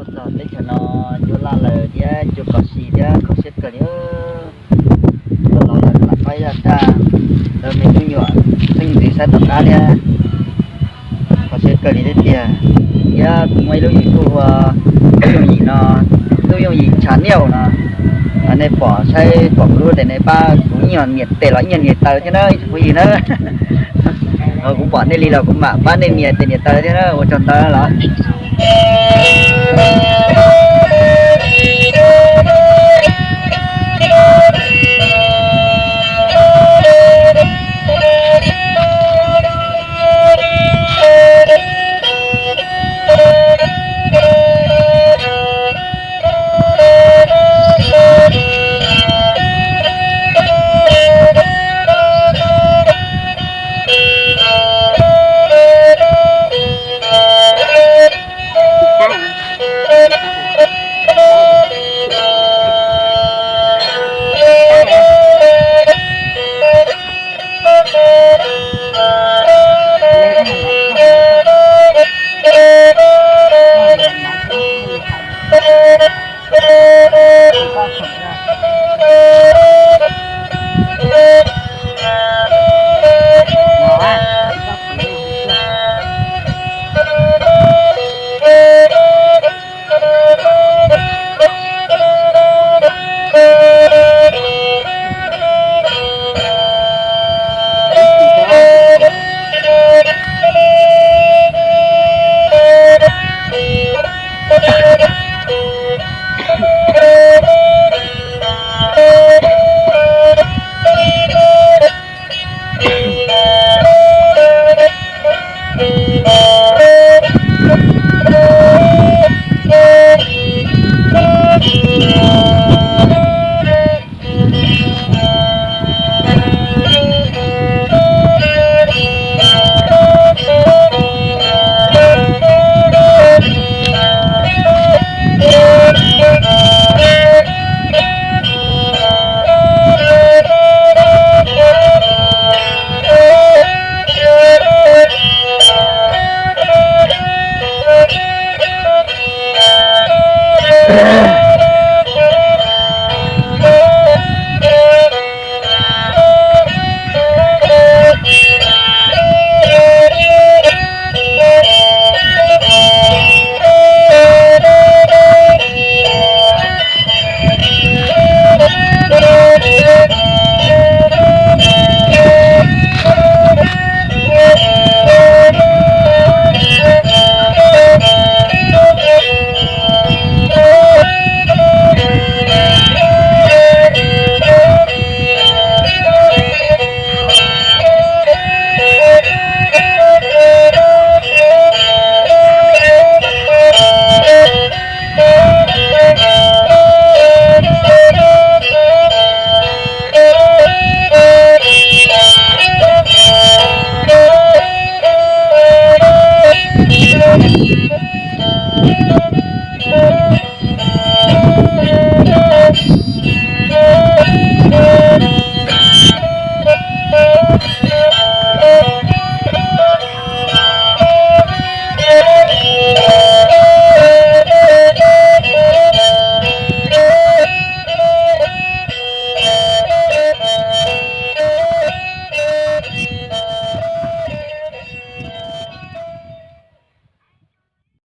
Txog teb chaws no cua laj lawm thiab cua kom si thiab kho siab kawg li. Los los lawm lam pab ib zaj tag, lawv me tub nyuam pheej ntxiv saib tom qab thiab. Kho siab kawg li thiab tiag. Thiab kuv muaj ib lub YouTube ua Tub Yooj Yim no, Tub Yooj Yim channel no, nej pom saib pom kuv lub tes nej pab kuv ib nyuag nias tes los ib nyuag nias taw thiab na ib tsoom phooj ywg na. Kuv pom nej li los kuv mam pab nej nias tes nias taw thiab na, ua tsaug ntau lawm.